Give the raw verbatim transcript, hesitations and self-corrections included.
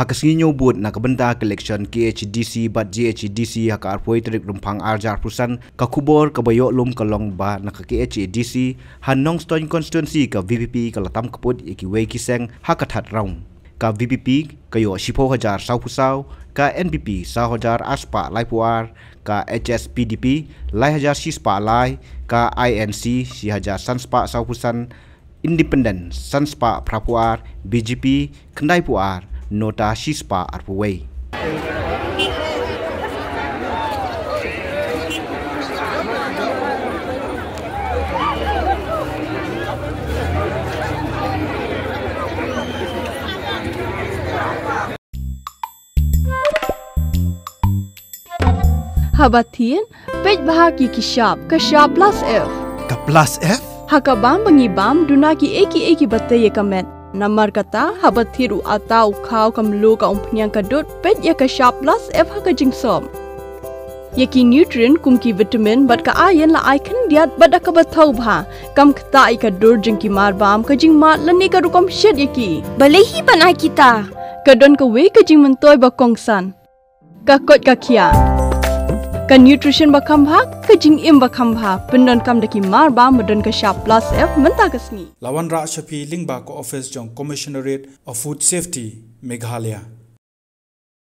Ha ka sngi Ñiewbud na ka bynta ka election K H A D C bad G H A D C ha ka arphew tarik Rymphang arhajar arphew san, ka khubor kaba ïoh lum ka long ba na ka K H A D C ha Nongstoiñ constituency ka V P P ka la tam kput ïa kiwei ki seng ha ka third round. Ka V P P ka ïoh shiphew hajar sawphew saw, ka N P P saw hajar arspah laiphew ar, ka H S P D P lai hajar shispah lai, ka I N C shi hajar sanspah sawphew san, Independent sanspah phraphew ar, B J P khyndaiphew ar, NOTA shispah arphew wei. Haba thied, peit bha ki ki shap, ka shap plus F. Ka plus F? Ha ka bam ba ngi bam, duna ki ei ki ei kiba tei ïa ka met. Namar kata, haba thied u atta u khaw ka mluh ka umphniang ka dud, peit ïa ka shap plus F ha ka jingsop. Ïa ki nutrient kum ki vitamin bad ka iron la ai khyndiat bad da kaba thaw bha. Kam ktah ïa ka dur jong ki mar bam, ka jingmad lane ka rukom shet ïa ki. Balei hi ban ai kita? Ka don kawei ka jingmyntoi ba kongsan. Ka koit ka khiah. Ka nutrition ba kham bha, ka jingim ba kham bha. Pyndonkam da ki mar bam ba don ka shap plus F mynta ka sngi. La wanrah sha phi lyngba ka office jong Commissionerate of Food Safety, Meghalaya.